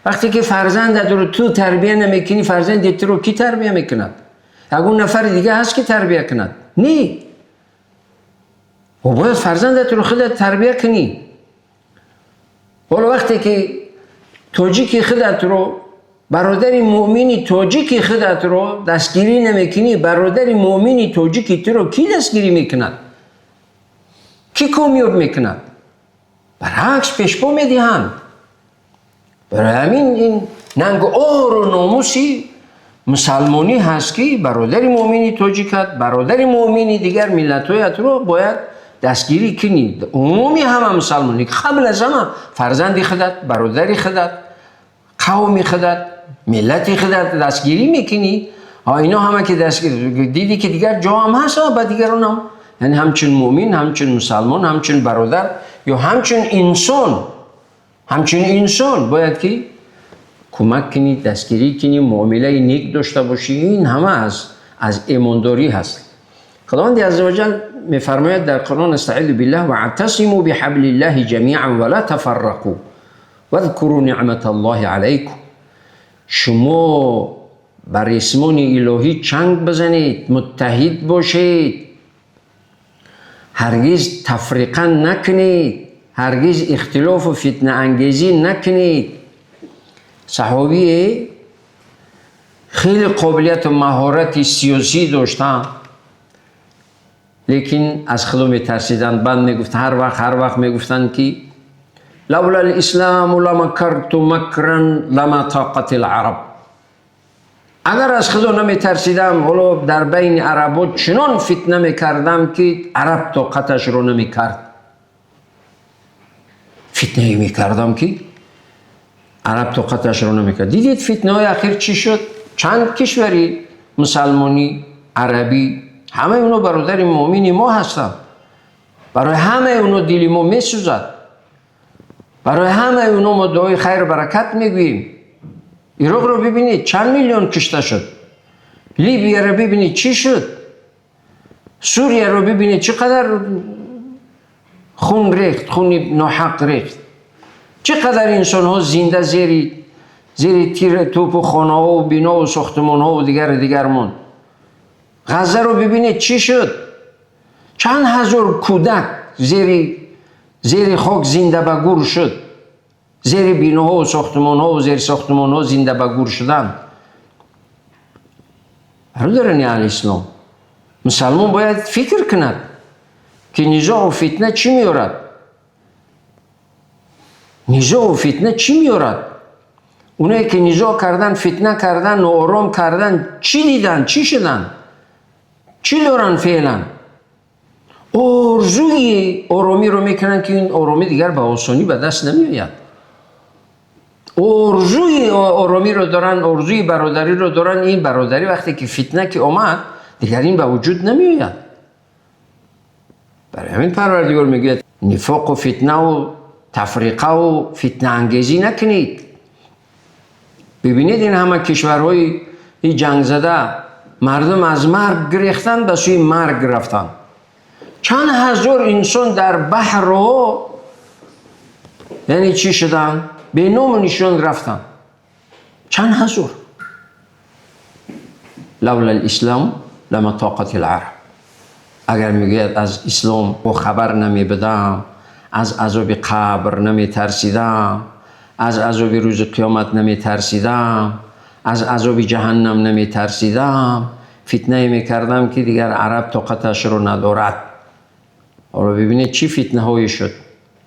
Вақте ки фарзандатро ту тарбия намекунӣ, фарзанди туро кӣ тарбия мекунад? Ягон нафари дига ҳаст, ки тарбия кунад? Не, ва бояд фарзандатро худат тарбия кунӣ. Ҳоло вақте ки тоҷики худатро, бародари муъмини тоҷики худатро дастгирӣ намекунӣ, бародари муъмини тоҷики туро кӣ дастгирӣ мекунад, кӣ комёб мекунад? Баръакс, пешпо медиҳанд. Барои ҳамин ин нангу ору номуси мусалмонӣ ҳаст, ки бародари муъмини тоҷикат, бародари муъмини дигар миллатҳоятро бояд дастгирӣ кунӣ. Умуми ҳама мусалмонӣ, қабл аз ҳама фарзанди худат, бародари худат, қавми худат, миллати худат дастгирӣ мекунӣ. Ино ҳама ки дастгирӣ дидӣ, ки дигар ҷо ҳам ҳаст, ба дигаронам, яъне ҳамчун муъмин, ҳамчун мусалмон, ҳамчун бародар ё ҳамчун инсон, ҳамчун инсон бояд ки кӯмак кунӣ, дастгирӣ кунӣ, муомилаи нек дошта бошӣ. Ин ҳама аз имондорӣ ҳаст. Худованди азза ваҷал мефармояд дар Қуръон: استعیذ بالله، واعتصموا بحبل الله جميعا ولا تفرقوا واذكروا نعمة الله عليكم. Шумо ба ресмони илоҳӣ чанг бизанед, муттаҳид бошед, ҳаргиз тафриқа накунед, ҳаргиз ихтилофу фитнаангезӣ накунед. Саҳобие хеле қобилияту маҳорати сиёсӣ доштанд, лекин аз Худо метарсиданд. Баъд мегуфт, ҳар вақт мегуфтанд, ки لولا الإسلام لمكرت مكرا لما طاقت العرب. Агар аз Худо наметарсидам, ҳоло дар байни арабо чунон фитна мекардам, ки араб тоқаташро намекард. Фитнае мекардам, ки араб тоқаташро намекард. Дидед, фитнаҳои ахир чӣ шуд? Чанд кишвари мусалмонӣ, арабӣ, ҳамаи оно бародари муъмини мо ҳастанд. Барои ҳамаи оно дили мо месӯзад, барои ҳамаи оно мо дуои хайру баракат мегӯем. Ироқро бибинед, чанд миллион кушта шуд. Либияро бибинед, чӣ шуд. Сурияро бибинед, чӣ қадар хун рехт, хуни ноҳақ рехт, чӣ қадар инсонҳо зинда зери тир тӯпу хонаҳову бинову сохтумонҳову дигару дигар монд. Ғаззаро бибинед, чӣ шуд. Чанд ҳазор кӯдак зери хок зинда ба гур шуд, зери биноҳову сохтумонҳову зери сохтумонҳо зинда ба гур шуданд. Бародарони аҳли ислом, мусалмон бояд фикр кунад, ки низоъу фитна чӣ меорад, низоъу фитна чӣ меорад. Оное ки низоъ кардан, фитна кардан, ноором кардан, чӣ диданд, чӣ шуданд, чӣ доранд феълан? Орзуи оромиро мекунанд, ки ин оромӣ дигар ба осонӣ ба даст намеояд. Орзуи оромиро доранд, орзуи бародариро доранд. Ин бародарӣ, вақте ки фитна ки омад, дигар ин ба вуҷуд намеояд. Барои ҳамин Парвардигор мегӯяд: нифоқу фитнаву тафриқаву фитнаангезӣ накунед. Бибинед, ин ҳама кишварҳои ҷангзада, мардум аз марг гирехтанд, ба сӯи марг рафтанд. Чанд ҳазор инсон дар баҳрҳо, яъне чӣ шуданд, беному нишон рафтанд, чанд ҳазор. لولا الإسلام لما طاقت العرب. Агар, мегӯяд, аз ислом бохабар намебудам, аз азоби қабр наметарсидам, аз азоби рӯзи қиёмат наметарсидам, аз азоби ҷаҳаннам наметарсидам, фитнае мекардам, ки дигар араб тоқаташро надорад. Ҳоло бибинед, чӣ фитнаҳое шуд,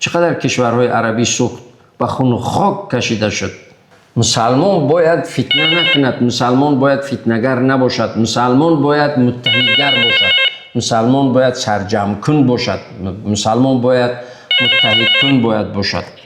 чӣ қадар кишварҳои арабӣ сӯхт, ба хуну хок кашида шуд. Мусалмон бояд фитна накунад, мусалмон бояд фитнагар набошад, мусалмон бояд муттаҳидгар бошад, мусалмон бояд сарҷамкун бошад, мусалмон бояд муттаҳидкун бояд бошад.